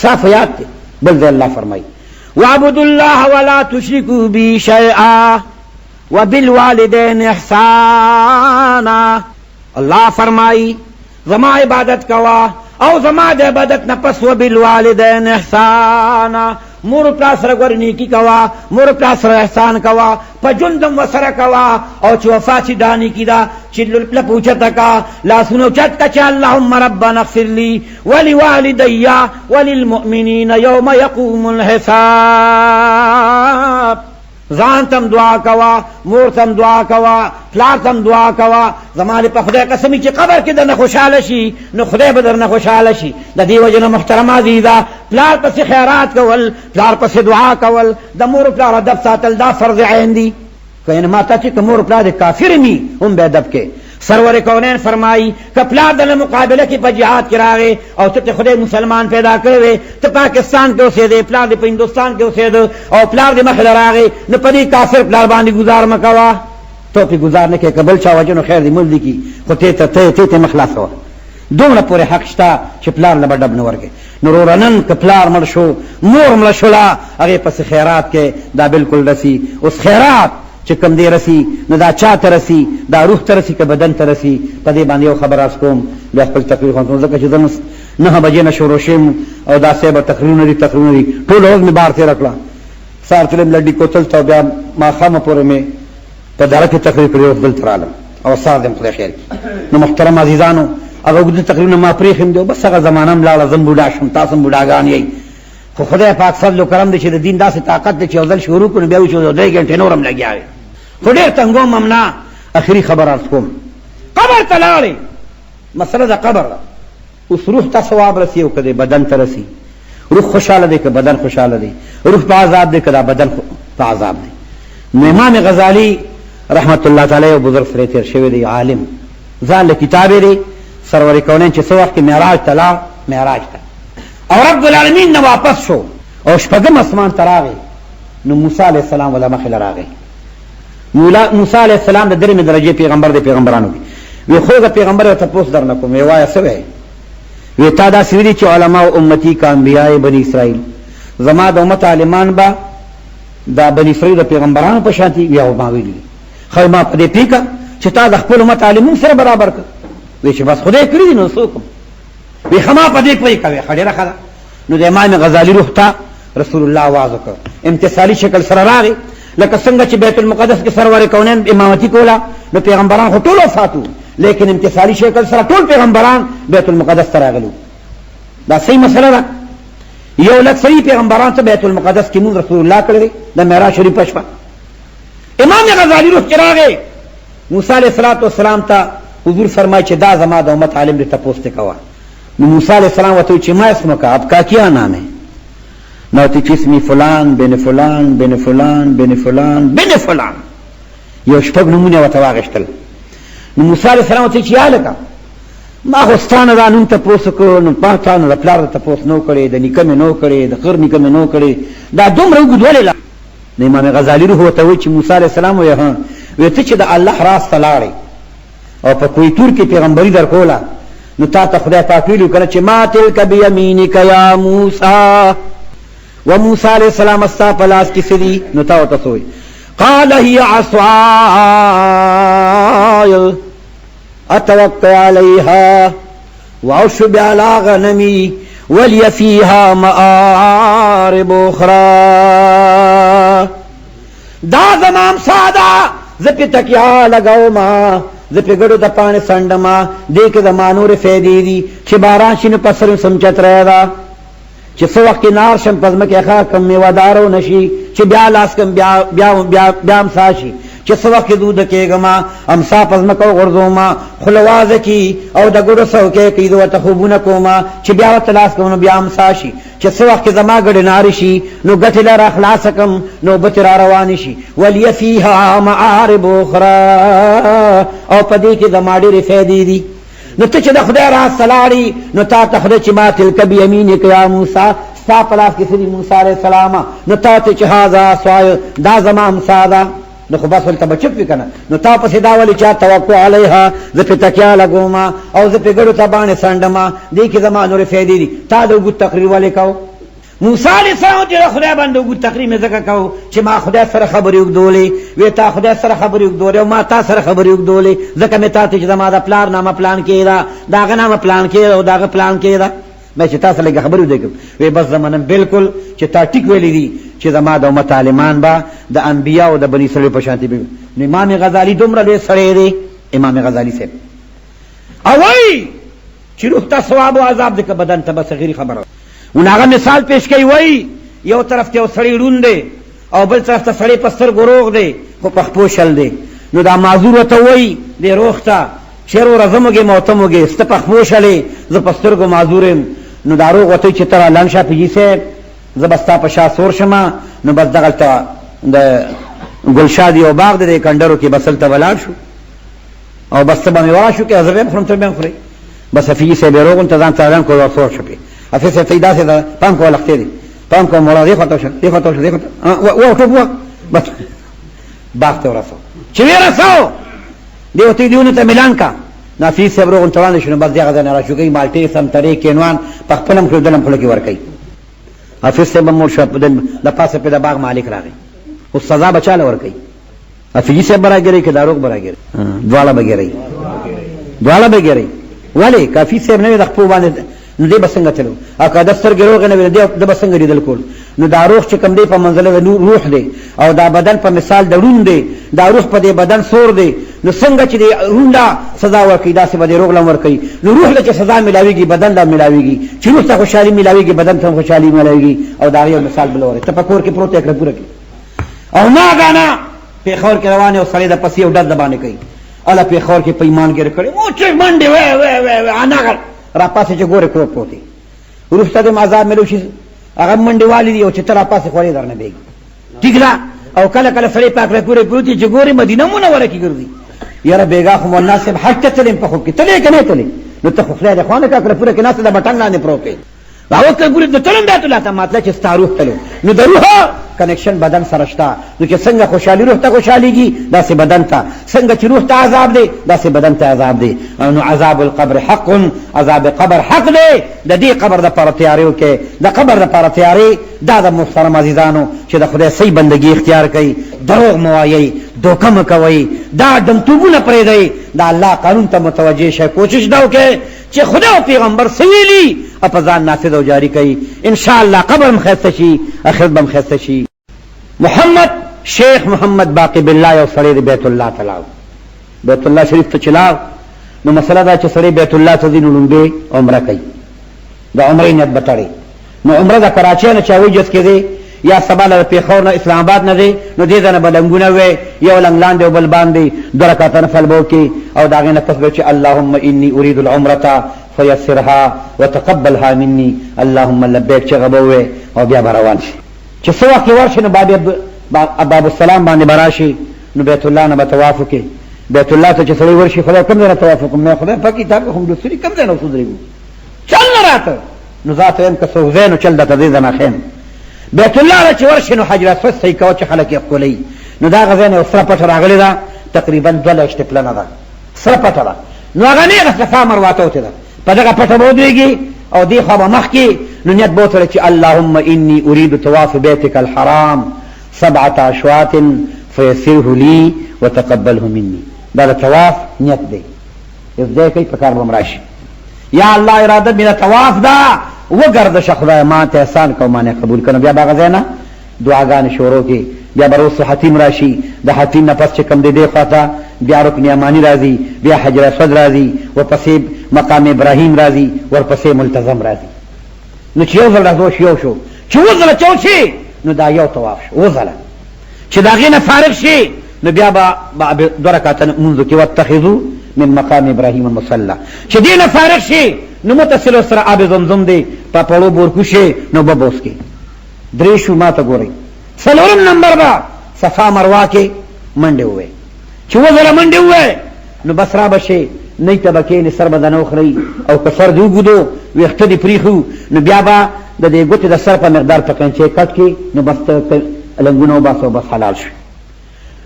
صاف یاد دی. بل ځای الله فرمایي واعبدوا الله ولا تشركوا به شيئا وبالوالدين احسانا. الله فرمایي زما عبادت کوا او زما د عبادت نه پس وبالوالدین احسانا، مور پلار سره ګورې نیکي کوا، مور پلار سره احسان کوا، په ژوند هم ورسره کوا، او چې وفات شي دا نیکي ده چې لپ اوچته کا، لاسونه اوچت کا چې اللهم ربنا اغفر لي ولوالدي وللمؤمنین یوم یقوم الحساب. ځان ته هم دعا کوه، مور ته هم دعا کوه، پلار ته هم دعا کوه. زما دې په خدای قسم وي چې قبر کې درنه خوشحاله شي نو خدای به درنه خوشحاله شي. د دې وجې نه محترمه عزیزه، پلار پسې خیرات کول، پلار پسې دعا کول، د مور پلار ادب ساتل دا فرض عین دي. که یعنې ما ته چې که مور پلار دې کافر مي هم به ادب کې. سرور کونین فرمایي که پلار د مقابله کې په جهاد کې راغی او ته ته خدای مسلمان پیدا کړی وې، ته پاکستان کې اوسېدې، پلار دې په هندوستان کې اوسېده او پلار دې مخې له راغی، نو په دې کافر پلار باندې ګزار مه کوه. ته پرې ګزار نه کوې، که بل چا وژنه نو خیر دې مل دي کړي، خو ته ته ته ته ته مه خلاصوه. دومره پورې حق شته چې پلار له به ډب نه ورکوې. نو وروره نن که پلار مړ شو، مور مړه شوله، هغې پسې خیرات کوې، دا بالکل رسي. اوس خیرات چې کوم دی رسي نو دا چا ته رسي؟ دا روح ته رسي که بدن ته رسي؟ په دې باندې یو خبره عرض کوم بیا خپل تقریر ختموم، ځکه چې زه نن 9 بجې نه شروع شوم او دا صاحب تقریرونه دي، تقریرونه دي، ټوله ورځ مې بار تېره کړه. سهار تلم لنډي کوتل ته، بیا ماښامه پورې مې په دره کې تقریر کړی، اوس دلته رالم او سهار دې هم خدای خیر کړي. نو محترم عزیزانو، هغه اوږده تقریرونه ما پرېښي هم دي، بس هغه زمانه هم لاړه، زه هم بوډا شوم، تاسو هم بوډاګان یئ، خو خدای پاک فضل و کرم دی چې د دین داسې طاقت دی چې یو ځل شروع کړو نو بیا وي چې یو 3 ګنټې نور هم لګیا وي، خو ډېر تنګوم هم نه. اخري خبره عرض کوم، قبر ته لاړې، مسله د قبر ده. اوس روح ته ثواب رسي او که دی بدن ته رسي؟ روح خوشحاله دی که بدن خوشحاله دی؟ روح په عذاب دی که دا بدن په عذاب دی؟ نو امام غزالی رحمت الله تعالی یو بزرګ سره تیر شوی دی، عالم، ځان له کتاب یې دی سرور کونین، چې څه وخت کې معراج ته لاړ، معراج ته او رب العالمین نه واپس شو او شپږم اسمان ته راغی، نو موسی علیه السلام ولا مخې له راغی. موسی علیه السلام د درېیمې درجې پیغمبر دی پیغمبرانو کې. وی خوږه پیغمبر، یو تپوس درنه کوم. وی وایه څه وایې؟ وی تا داسې ویلي چې علما امتي که انبیاء بني اسرائیل، زما د امت عالمان به د بني اسرائیل د پیغمبرانو په شان دي. وی او ما ویلي. خو ما په دې پیکه چې تا د خپل امت عالمون سره برابر کړ. وی چې بس خدای کړي دي نو څه وکړم؟ وی ښه ما په دې پوه کوې. ښه ډېره ښه ده. نو د امام غزالي روح ته رسول الله आवाज وکړ، امتثالي شکل سره راغی، لکه څنګه چې بیت المقدس کې سرور کونین امامتي کوله، نو پیغمبران خو ټول وفات وو، لیکن امتثالي شکل سره ټول پیغمبران بیت المقدس ته راغلو. دا صحیح مسله ده. یو لک صحیح پیغمبران ته بیت المقدس کې مونږ رسول الله کړی د معراج شریف په شپه. امام غزالی روح چې راغی موسی علیه السلام ته، حضور فرمایي چې دا زما د امت عالم دې، تپوس ته کوه. نو موسی علیه السلام ورته چې ما اسمک، آپ کا کیا نام ہے؟ نو ته چې اسمی فلان بن فلان بن فلان بن فلان بن فلان، یو شپږ نومونه ورته واغېستل. نو موسی علیه السلام ورته چې یا لکه ما خو ستا نه دا نوم تپوس وکړو، نو ما تا نه د پلار د تپوس نه وکړې، د نیکه مې نه وکړې، د خر نیکه مې نه وکړې، دا دومره اوږد ولې لا؟ نو امام غزالي روح ورته وایي چې موسی علیه السلام وایي ها، وایي ته چې د الله راز ته لاړې او په کوه تور کې پیغمبري درکوله، نو تا ته خدای پاک ویلي کنه چې ما تلک بیمینک یا موسی، و موسی علیه السلام ستا په لاس کې څه دي؟ نو تا ورته څه وایي؟ قال هي عصای اتوکل علیها واعش على غنمي ولي فيها مآرب اخرى. دا زما امسا ده، زه پې تکیا لګوم، زه پې ګډو ته پاڼې څنډم، دې کې زما نورې فایدې دي چې باران شي نو په سر مې سم چتری ده، چې څه وخت کې نار شم په ځمکې ښه کم میوه دار ونه شي چې بیا لاس کم بیا بیا بیا بیا امسا شي، چې څه وخت کې دود کېږم امسا په ځمکه وغورځوم، خوله وازه کي او د ګډو څوکی کوي، زه ورته خوبونه کوم چې بیا ورته لاس کوم نو بیا امسا شي، چې څه وخت کې زما ګډې نارې شي نو ګټې له راخلاصه کم نو اوبه ترې راروانې شي، ولي فیها معارب اخرى، او په دې کې زما ډېرې فایدې دي. نو ته چې د خدای راز ته لاړې نو تا ته خدای چې ما تلک بیمینک یا موسی، ستا په لاس کې څه دي موسی علیه السلام؟ نو تا ته چې هذا عصای، دا زما امسا ده، نو خو بس ولته به چپ وي که نه؟ نو تا پسې دا ولې چا توکل علیها، زه پې تکیا لګوم او زه پې ګډو ته باندې څنډم، دې کې زما نورې فایدې دي. تا د اوږد تقریر ولې کو؟ موسی علیه السلام چې د خدای باندې اوږد تقریر مې ځکه کوو چې ما خدای سره خبرې اوږدولې، وې تا خدای سره خبرې اوږدولې او ما تا سره خبرې اوږدولې، ځکه مې تا ته چې زما د پلار نامه پلان کېده، د هغه نامه پلان کېده او د هغه پلان کېده، مې چې تا سره لږه خبرې وکړم، وې بس زه منم بلکل چې تا ټیک ویلي دي چې زما د امت عالمان به د انبیاو د بني اسرائیلو په شانتې وي. نو امام غزالي دومره لوی سړی دی، امام غزالي صاحب، او وایي چې روح ته ثواب او عذاب دی که بدن ته، بس غیري خبره. نو هغه مثال پیش کوي، وایي یو طرف ته یو سړی ړوند دی او بل طرف ته سړی په سترګو روغ دی خو په خپو شل دی. نو دا معذور ورته وایي دی روغ ته چې وروره زه موږ یم او ته موږ یې، ته په خپو شلې، زه په سترګو معذور یم. نو دا روغ ورته وایي چې ته را لنډ شه پي صاحب، زه به ستا په شا سور شم. نو بس دغلته د ګلشاد یو باغ دی د کنډرو کې، بس هلته به لاړ شو او بس ته به مې وراشو کې، زه به هم خورم ته به هم خورې. بس حفیظ صاحب یې روغ ته ځان ته اعلان کړو سور شو پې. حفیظ صاحب ته یې داسې ده پام کوه لښتې دی، پام کوه موړه، دې خوا ته وشه، دې خوا ته وشه، دې خوا ته و ټوپ وه، بس باغ ته ورسو. چې ویې رسو دی ورته یې دیونو ته ملان کا. نو حفیظ صاحب روغ ته وړاندې شو، نو بس دغه ځای نه راشو کوي مالټې سمترې کینوان په خپل هم خوري دلم خوله کې ورکوي. حفیظ صاحب هم موړ شو، د پاسه پې د باغ مالک راغی، اوس سزا به چاله ورکوي؟ افیجی صاحب به راګیرئ که داروغ به راګیرئ؟ دواړه به ګیرئ، دواړه به ګیرئ. ولې که افیج صاحب نه وي د خپو باندې نو دی به څنګه تلو، او که د سترګې روغې نه وي نو دی به څنګه لیدل کول؟ نو دا روح چې کوم دی په منزله د روح دی او دا بدن په مثال د ړوند دی، دا روح په دې بدن سور دی. نو څنګه چې دی ړوند له سزا ورکوي داسې به دی روغ له هم ورکوي. نو روح له چې سزا ملاویږي بدن له هم ملاویږي، چې روح ته خوشحالي ملاویږي بدن ته هم خوشحالي ملاویږي. او د هغې یو مثال بل وری، ته په کور کې پروت یې کړه پوره کې او ناګانه پېښور کې روان یو سړی د پسې یو ډز د باندې کوي، هله پېښور کې په ایمان ګیر کړی و چې منډې وې وې وې وې انغه راپاسې چې ګورې کور پروت دی، وروسته دې عذاب ملو شي، هغه منډې والي دي او چې ته راپاسې خولې درنه بېږي. ټیک ده. او کله کله سړی پاک رکورې پروت دی چې ګورې مدینه منوره کې ګرځي، یاره بېګا خو مولانا صاحب حج ته تللی په خوب کې، تللی که نه تللی؟ نو ته خو خدای دې خوا نه کړه، پوره کې ناست د بټن لاندې پروت دی، راوکړه ګورې د تلم بیت الله ته، مطلب چې ستا روح تلو. نو د روح کنکشن بدن سره شته، نو چې څنګه خوشحالي روح ته خوشحالېږي داسې بدن ته، څنګه چې روح ته عذاب دی داسې بدن ته عذاب دی. نو عذاب القبر حق، عذاب قبر حق دی. د دې قبر دپاره تیاری وکړئ، د قبر دپاره تیاری دا د محترم عزیزانو چې د خدای صحیح بندګي اختیار کړئ، دروغ مه وایئ، دوکه مه کوئ، دا ډمتوبونه پرېږدئ، د الله قانون ته متوجه شئ، کوشش دا وکړئ چې خدای او پیغمبر څه ویلي او په ځان نافذ او جاري کړئ، ان شاء الله قبر هم ښایسته شي، اخرت به هم ښایسته شي. محمد شیخ محمد باقی بالله یو سړی دی بیت الله ته لاړ، بیت الله شریف ته چې لاړ نو مسله دا چې سړی بیت الله ته ځي نو ړومبی عمره کوي، د عمرې نیت به تړي. نو عمره د کراچۍ نه چا وجز کې دی یا سبا له پېښور نه اسلام آباد نه دی، نو دې ځای نه به لنګونه وی، یو لنګ لاندې او بل باندې، دوه رکعته نفل به وکړي او د هغې نه پس به چې اللهم انی ارید العمرة فیسرها وتقبلها مني اللهم لبیک چغه به ووایي او بیا به روان شي. چې څه وخت کې ورشي نو باب باب السلام باندې به راشي، نو بیت الله نه به طواف وکړي. بیت الله ته چې سړی ورشي، خدای کوم ځای نه طواف وکړم؟ مې خدای په کتاب کې خو مې لوستلي کوم ځای نه اوس ودرېږو، چل نه راته. نو زه ته وایم که څوک ځای نو چل درته دې ځای نه ښیم. بیت الله ته چې ورشې نو حجر اسود صحیح کوه چې خلک یې ښکلوي. نو د هغه ځای نه یو سره پټه راغلې ده، تقریبا دوه لښتې پلنه ده، سره پټه ده. نو هغه نېغه صفا مروه ته وتې ده، په دغه پټه به ودرېږي او دې خوا به مخ کې، نو نیت به وتړي چې اللهم انی ارید طواف بیتک الحرام سبعة اشواط فیسره لي وتقبله مني. دا د طواف نیت دی، یو ځای کوي په کار به هم راشي. یا الله اراده مې د طواف ده، وګرځه شه خدای ما ته احسان کوه، ما نه قبول کړه. بیا به هغه ځای نه دعاګانې شروع کړي. بیا به وروسته حتیم راشي، د حتیم نه پس چې کوم دی دې خوا ته بیا رکن یماني راځي، بیا حجر اسود راځي، ورپسې مقام ابراهیم راځي، ورپسې ملتزم راځي. نو چې یو ځل راځو شو یو شو، چې اووه ځله چول شي نو دا یو طواف شو، اووه ځله. چې د هغې نه فارغ شي نو بیا به دوه رکعته لمونځ وکړي، واتخذو من مقام ابراهیم مصلی. چې دې نه فارغ شي نو متصل ورسره آب زمزم دی، په پړو بورکو شي نو به بوس کې درې شو. ما ته ګورئ، څلورم نمبر به صفا مروا کې منډې ووایي. چې اووه ځله منډې ووایي نو بس را به شي، نه ته به کښېنې، سر به دنه وخرئ، او که سر دې وږدو ویښته دې پرېښو نو بیا به د دې ګوتې د سر په مقدار په قینچې کټ کې، نو بس ته لنګونه وباسه او بس حلال شو.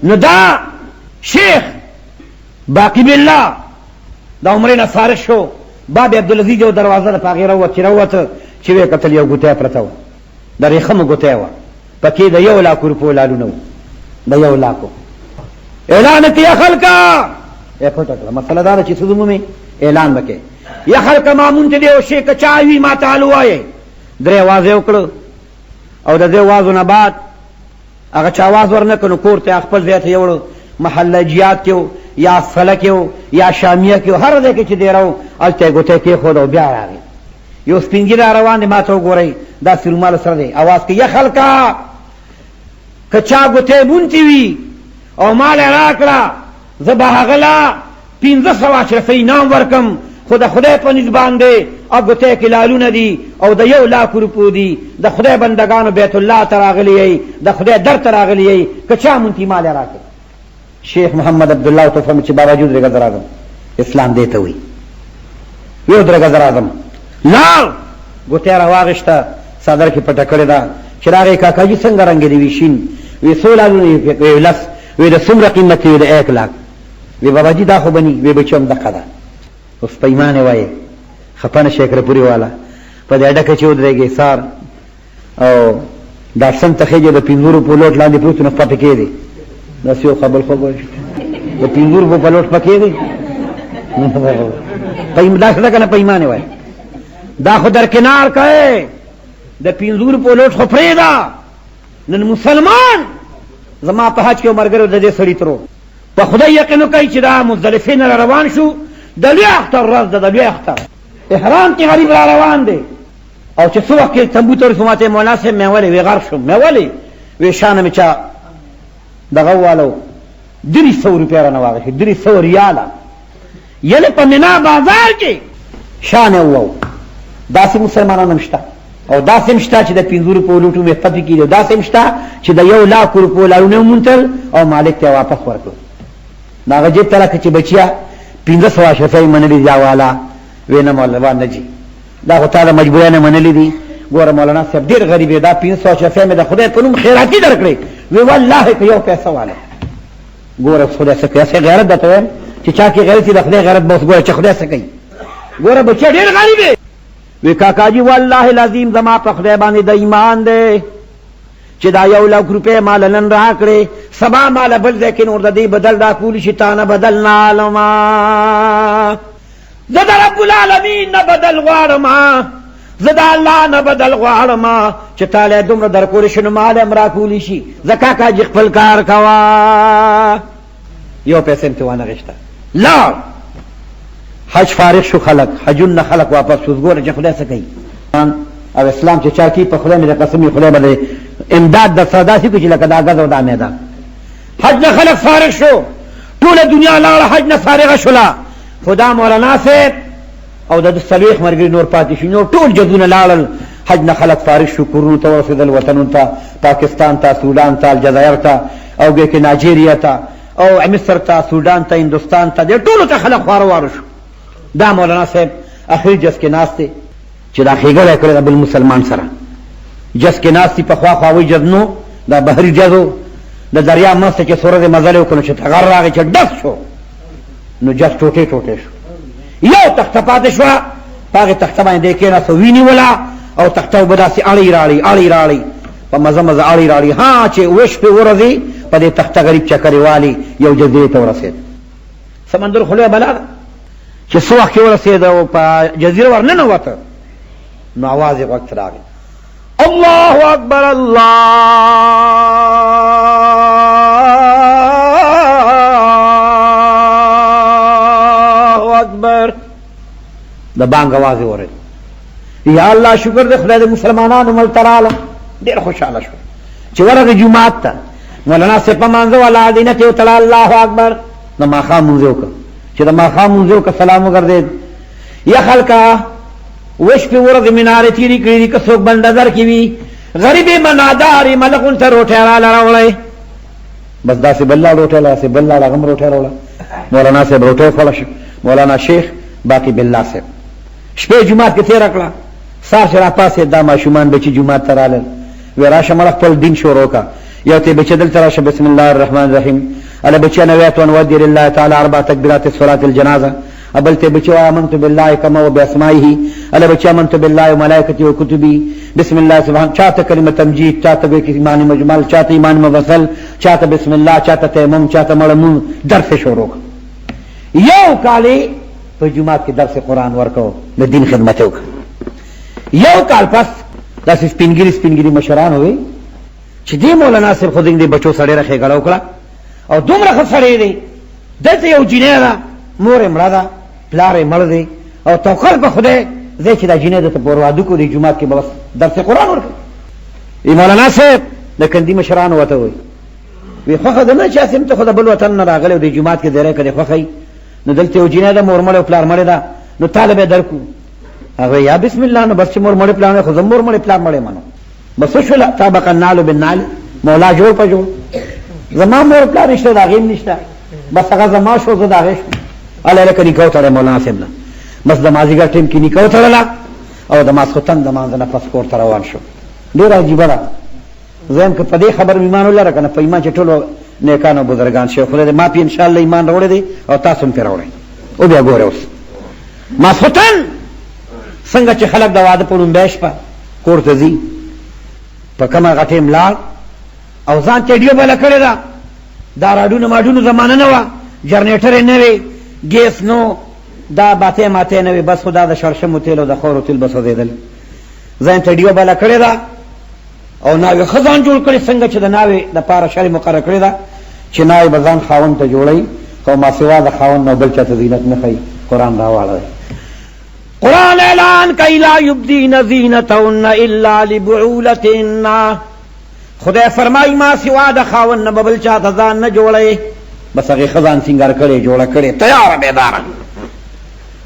نو دا شیخ باقی بالله د عمرې نه فارغ شو، باب عبدالعزیز یو دروازه ده په هغې راووت، چې راووته چې ویې کتل یو ګوتی پرته وه. د رېښمو ګوتی وه، پکې د یو لاکو روپو لالونه وو، د یو لاکو. اعلان یې کړ، یا خلکه! یې پټه کړه. مسله دا ده چې څه ومومې اعلان به کوې. یا خلکه ما مونته دی یو شی که چا وي ما ته حال ووایئ. درې اوازه یې وکړه او د درې اوازو نه بعد هغه چا اواز ورنه کړ نو کور ته خپل ځای ته یوړو، محله جیاد کې و یا فله کې و یا شامیه کې و، هر ځای کې چې دېره و هلته یې ګوتی کېښوده او بیا راغی. یو سپین ږیری را روان دی، ما ته وګورئ، داسې رومال سره دی، اواز کوي، یا خلکه که چا ګوتی مونتې وي او مال یې راکړه زه به هغه له 500 اشرفۍ انعام ورکم، خو د خدای په نزد باندې هغه ګوتی کې لالونه دي او د یو لاک روپو دي، د خدای بندګانو بیت الله ته راغلي یئ، د خدای در ته راغلي یئ، که چا مونتي مال یې راکړي. شیخ محمد عبدالله ورته وفرمایل چې بابا جي ودرېږه زه راځم، اسلام دې ته وایي، ویې ودرېږه زه راځم. لاړ، ګوتی یې راواخیسته، څادر کې پټه کړې ده، چې راغی کاکا جي څنګه رنګ دې وي شین، وی څو لالونه یې وی لس، وی د څومره قیمت وی د ایک لاک، وی بابا جي دا خو به نی، وی بچو همدقه ده. اوس پیمانې وایې خپه نه شې کرپوري والا په دې اډه کې چې ودرېږې سار او ډاټسن ته خېږې د پنځو روپو لوټ لاندې پروت نو خپه پې کېدې، داسې یو خبل خو به د پنځو روپو په لوټ پکې دی. داسې ده که نه پیمانې وایې دا خو درکنار کوې، د پنځو روپو لوټ خو پرېږده. نن مسلمان زما په حج کې یو ملګری د دې سړي ترو په خدای یقین وکړئ چې دا مزدلفې نه را روان شو، د لوی اختر ورځ ده، د لوی اختر احرام کې غریب را روان دی او چې څه وخت کې تمبو ته ورسېدو، ماته یې مولانا صاحب مې ولې وی غرق شوم، مې ولې وی شانه مې چا دغه ووالو 300 روپۍ رانه واخیستې، 300 ریاله، یعنې په مینا بازار کې شان یې ووو. داسې مسلمانان هم شته او داسې هم شته چې د پنځو روپو لوټو مې پتې کېږي، او داسې هم شته چې د یو لاکو روپو لارونه یې وموندل او مالک ته یې واپس ورکړل. د هغه جېب ته راکړه چې بچیه 500 اشرفۍ یې منلي دي، دا والا وی نه مولانا نه جي، دا خو تا د مجبورۍ نه منلي دي. ګوره مولانا صاحب ډېر غریب دی، دا 500 اشرفۍ مې د خدای په نوم خیراتي درکړې. وی والله که یو پیسه واله. ګوره اوس خدای څه کوي، هسې غیرت درته وایم چې چا کې غیرت وي د خدای غیرت به اوس ګوره چې خدای څه کوي. ګوره بچیه ډېر غریب دی. وی کاکاجي والله العظیم زما په خدای باندې د ایمان دی چې دا یو لک روپۍ مال نن راکړې، سبا مال بل ځای کې نور د دې بدل راکولی شي، تا نه بدل نه علم. زه د رب العالمین نه بدل غواړم، زه د الله نه بدل غواړم چې تا له دومره درکولی شي نو مال هم راکولی شي. زه کاکا جي خپل کار کوه. یو پیسې هم ترې وانه غوښته، لاړ. حج فارغ شو، خلک حجون نه خلک واپس شو. ګوره چې خدای څه کوي. او اسلام چې چا کی په خدای مې د قسم وي، خدای به د امداد در سره داسې کړي چې لکه دا ګز او دا میدان. حج نه خلک فارغ شو، ټوله دنیا لاړه حج نه فارغه شوله، خو دا مولانا صاحب او د ده 40 ملګري نور پاتې شو، نور ټول جزونه لاړل. حج نه خلک فارغ شو، کورونو ته ورسېدل، وطنونو ته، پاکستان ته، سوډان ته، الجزایر ته او بیا کې نایجریا ته او مصر ته، سوډان ته، هندوستان ته، دې ټولو ته خلک خواره واره شو. دا مولانا صاحب اخري جز کې ناست دی چې دا ښېګړه یې کړې ده بل مسلمان سره. جز کې ناست دي، پخوا خو هغوی جز نو، دا بحري جز و، د دریا منځ ته چې څو ورځې مزل یې وکړ نو چې تغر راغی چې ډز شو نو جز ټوټې ټوټې شو. یو تخته پاتې شوه، په هغې تخته باندې دی کېناست، وینیوله او تخته اوبه داسې اړوي راړوي اړوي راړوي په مزه مزه اړوي راړوي، ها چې اووه شپې ورځې په دې تخته غریب چکرې والي یو جزیرې ته ورسېد. سمندر خو لویه بلا ده، چې څه وخت کې ورسېد او په جزیره ورننوته نو اواز یې غوږ ته راغی، الله اکبر الله اکبر، د بانګ اواز یې اورېد. یا الله شکر دې خدای دې مسلمانانو ملک ته راغلم. ډېر خوشحاله شو چې ورغی جومات ته، مولانا صاحب په مانځه ولاړ دی، نتې وتړه الله اکبر. د ماښام لمونځ یې وکړ، چې د ماښام لمونځ یې وکړ سلام وګرځېد، یا خلکه اووه شپې ورځې مې نارې تېرې کړې دي، که څوک بنده در کې وي غریب یم نادار یم لږ غونته روټۍ راله راوړی. بس داسې بل لاړ روټۍ له، داسې بل لاړ هغه هم روټۍ راوړه. مولانا صاحب روټۍ وخوړه، مولانا شیخ باقي بالله صاحب شپه جومات کې تېره کړه. سهار چې راپاڅېد دا ماشومان بچي جومات ته رالل، وی راشه مړه خپل دین شروع که. یو ته بچی دلته راشه، بسم الله الرحمن الرحیم، اله بچیه نویت ان ودی لله تعالی اربع تکبیرات صلات الجنازه. بل ته بچی وای امنت بالله کما و باسمائه، اله بچی امنت بالله و ملائکته و کتبه. بسم الله سبحان، چاته کلمه تمجید، چاته به ایمان مجمل، چاته ایمان مفصل، چاته بسم الله، چاته تیمم، چاته مړمون، درس شروع. یو کال په جومات کې درس قرآن ورکو، د دین خدمت وکړ. یو کال پس داسې سپینګیري سپینګیري مشران وي چې دې مولانا صاحب خو دې بچو سره ډېره ښېګړه وکړه او دومره ښه سړی دی. دلته یو جینۍ ده، مور یې مړه ده، پلار یې مړ دی، او توکل په خدای دی چې دا جینۍ درته په ورواده کړو، دې جومات کې به بس درس قرآن ورکوي. ای مولانا صاحب د کندي مشرانو ورته وایي، وی خوښه ده نه چې هسې هم ته خو د بل وطن نه راغلی او دې جومات کې دی که دې خوښه وي، نو دلته یو جینۍ ده، مور مړې او پلار مړی ده، نو تا له به یې درکړو. هغه یا بسم الله، نو بس چې مور مړی پلار مړی، خو زه مور مړی پلار مړی منم. بس وشوله طابق النعل بالنعل، مولا جوړ په جوړ. زما مور پلار نشته، د هغې هم نشته، بس هغه زما شو، زه د هغې شوم. هله لکه نکاح وتړی مولانا صاحب نه، بس د مازدیګر ټایم کې نکاح وتړله او د ماسخوتن د مانځه نه پس کور ته روان شو. ډېره عجیبه ده. زه یم که په دې خبر مې ایمان ولره که نه، په ایمان چې ټولو نیکانو بزرګان شي، خدای دې ما پې انشاءالله ایمان راوړی دی او تاسو هم پرې راوړی. او بیا ګوره اوس ماسخوتن څنګه چې خلک د واده په ړومبۍ شپه کور ته ځي، په کومه غټې ملاړ او ځان ته ډیوه بله کړې ده. دا راډونو ماډونو زمانه نه وه، جنریټر یې نه وې، ګیس نو، دا باتې ماتې نه وې، بس خو دا د شړشمو تیل او د خاورو تیل به سوځېدل. ځان ته ډیوه بله کړې ده او ناوې ښه ځان جوړ کړي، څنګه چې د ناوې دپاره شرع مقرر کړې ده چې ناوې به ځان خاوند ته جوړوي او ما سوا د خاوند نه بل چاته زینت نه ښیي. قرآن راواړوي، قرآن اعلان کوي لا یبدین زینتهن الا لبعولتهن. خدای فرمایي ما سوا د خاوند نه به بل چاته ځان نه جوړوي. بس هغې ښه ځان سینګار کړی، جوړه کړې، تیاره بیداره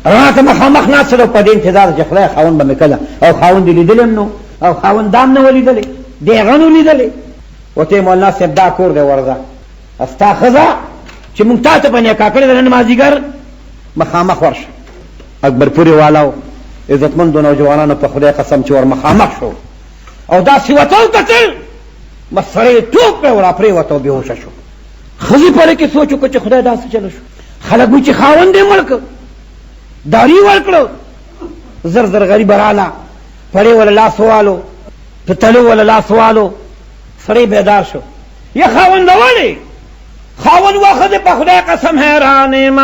رڼا ته مخامخ ناسته ده، په دې انتظار چې خدای خاوند به مې کله، او خاوند یې لیدلی هم نه او خاوند دا هم نه وه لیدلی، دی هغه نه لیدلی. ورته مولانا صاحب دا کور دی ورځه، ستا ښځه چې مونږ تا ته په نکاح کړې ده نن مازدیګر مخامخ ورشه. اکبرپورې والاو عزتمندو نوجوانانو په خدای قسم چې ور مخامخ شو او داسې ورته وکتل، بس سړی ټوپ کړی او راپرېوته او بېهوښه شو. ښځې په کې سوچ وکړ چې خدای داسې چلو شو، خلک وایي چې خاوند یې مړ کړ، داري ورکړو، زر زر غریبه راله، پړې وله لاس ووالو، په تلو وله لاس ووالو. سړی بیدار شو، یه خاونده ولې؟ خاوند وه ښځې په خدای قسم حیران یم،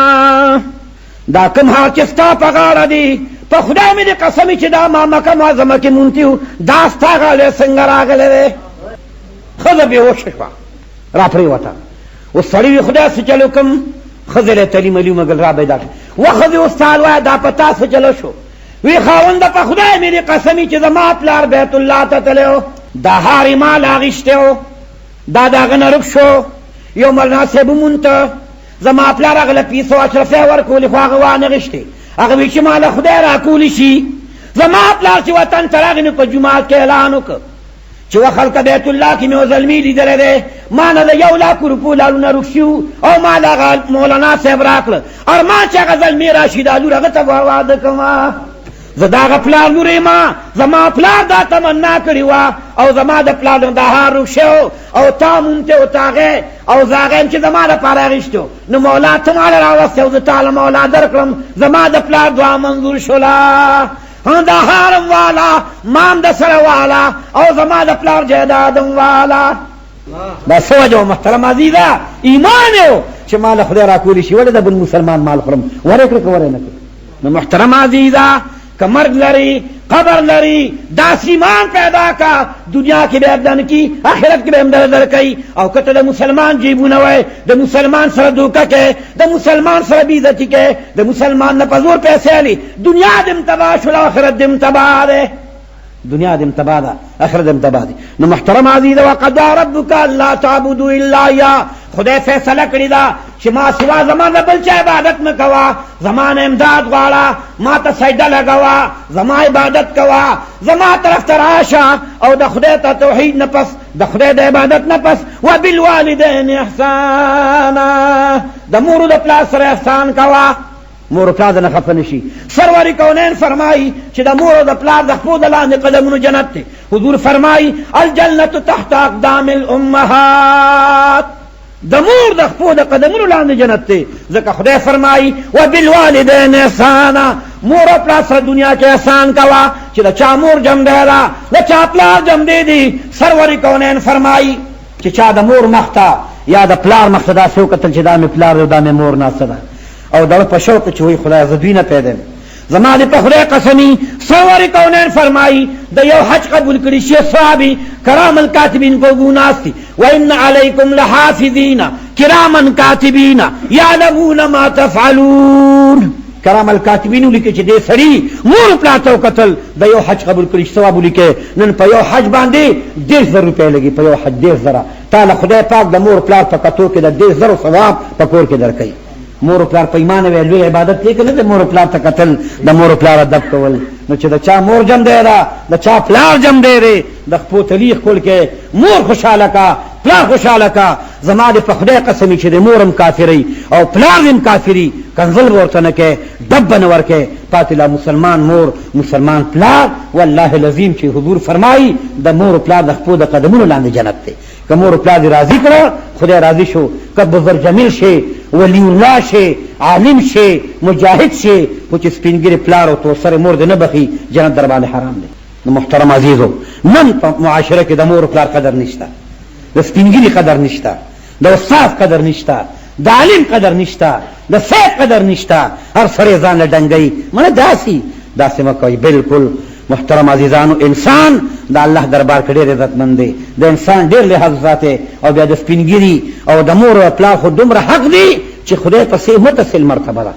دا کوم حال چې ستا په غاړه دی، په خدای مې دې قسم چې دا ما مکه معظمه کې مونتی و، دا ستا غاړې څنګه راغلی دی؟ ښځه بېهوښه شوه، راپرېوته. اوس سړي وي خدای څه چل وکړم؟ ښځې له تلي ملي ومګل را بیدار شو. وه ښځې استاد وایه دا په تا څه چلو شو؟ وی خاونده په خدای مې دې قسم چې زما پلار بیت الله ته تللی و، دا هار یې ما له اخیستی و، دا د هغه نه ورک شو، یو مولانا صاحب ومونته، زما پلار هغه له پیسو اشرفی ورکولې خو هغه وانه غشتې، هغه وی چې ما له خدای راکولی شي. زما پلار چې وطن ته راغی نو په جومات کې اعلان وکړ چې وه خلکه بیت الله کې مې یو زلمی لیدلی دی، ما نه د یو لاکو روپو لالونه ورک شوي او ما له هغه مولانا صاحب راکړه، ارمان چې هغه زلمی راشي دا لور هغه ته به واده کوم. زه د هغه پلار لور یم، زما پلار دا تمنا کړې وه او زما د پلار نه دا هار ورک شوی او تا مونته او تا هغې او زه هغه یم چې زما دپاره اخیستی و، نو مولا ته ماله راوستی او زه تا له مولا درکړم، زما د پلار دعا منظور شوله. دا هارم والا مام د سره والا او زما د پلار جایدادم والا. دا څه وجه وه محترم عزیزه؟ ایمان یې و چې ما له خدای راکولی شي، ولې د بل مسلمان مال خورم؟ ورې کړه که ورې نه کړه؟ نو محترم عزیزه که مرګ لري، قبر لري، داسې ایمان پیدا کا، دنیا کې به ابدان کی، آخرت کې به هم در درکوي. او که ته د مسلمان جیبونه وای، د مسلمان سره دوکه کوې، د مسلمان سره بې عزتي کوې، د مسلمان نه په زور پیسې اخلي، دنیا دې هم تباه شوله، آخرت دې هم تباه دی. دنیا دې هم تباه ده، آخرت دې هم تباه دی. نو محترم عزیز، وقضا ربک الا تعبدوا الا ایاه، خدای فیصله کړې ده چې ما سوا زما نه بل چا عبادت مه کوه، زما نه امداد غواړه، ما ته سجده لګوه، زما عبادت کوه، زما طرف ته راشه. او د خدای ته توحید نه پس، د خدای د عبادت نه پس، وبالوالدین احسانا، د مور د پلار سره احسان کوه، مور او پلار نه خفه نشي. سرور کونین فرمایي چې د مور او د پلار د خپو د لاندې قدمونو جنت دی. حضور فرمایي الجنت تحت اقدام الامهات، د مور د خپو د قدمونو لاندې جنت دی، ځکه خدای فرمایي وبالوالدین احسانا، مور او پلار سره دنیا کې احسان کوه. چې د چا مور ژوندی ده، د چا پلار ژوندی دی، سرور کونین فرمایي چې چا د مور مخ ته یا د پلار مخ ته داسې وکتل چې دا مې پلار دی او دا مې مور ناسته ده، او دړه په شوق چې وایي خدایه زه دوی نه پیدا یم، زما دې په خدای قسمي، سرور کونین فرمایي د یو حج قبول کړي شي صحابي کرام الکاتبین کو ګناست دي، وان علیکم لحافظین کراما کاتبین یعلمون ما تفعلون. کرام الکاتبین ولیکي چې دې سړي مور پلار ته وکتل، د یو حج قبول کړي ثواب ولیکي. نن په یو حج باندې 30,000 روپۍ لګي، په یو حج 30,000. تا له خدای پاک د مور پلار په کتو کې د 30,000 ثواب په کور کې درکوي. مور پلار په ایمان وی لوی عبادت دی کنه، د مور پلار ته کتل، د مور پلار ادب کول. نو چې د چا مور جم دی ده، د چا پلار جم دی دی، د خپو تلی خپل کې مور خوشاله کا، پلار خوشاله کا. زما د په خدای قسم چې د مورم کافری او پلار دې کافری، کنزل ورته نه کې، ډب نه ورکې، پاتې لا مسلمان مور مسلمان پلار. والله العظیم چې حضور فرمایي د مور پلار د خپو د قدمونو لاندې جنت دی. که مور پلار دې راضي کړه، خدای راضي شو. که بزر جمیل شي، ولی الله شي، عالم شي، مجاهد شي، خو چې سپین ږیری پلار او تور سرې مور دې نه بخي، جنت در باندې حرام دی. نو محترم عزیزو، نن په معاشره کې د مور پلار قدر نشته، د سپین ږیري قدر نشته، د استاد قدر نشته، د عالم قدر نشته، د صاحب قدر نشته. هر سړی ځان له ډنګوي. منه داسې داسې مه کوئ بالکل. محترم عزیزانو، انسان د الله دربار کې ډېر عزتمند دی، د انسان ډېر لحاظ وساتئ. او بیا د سپین ږیري او د مور او پلار خو دومره حق دی چې خدای پسې متصل مرتبه ده.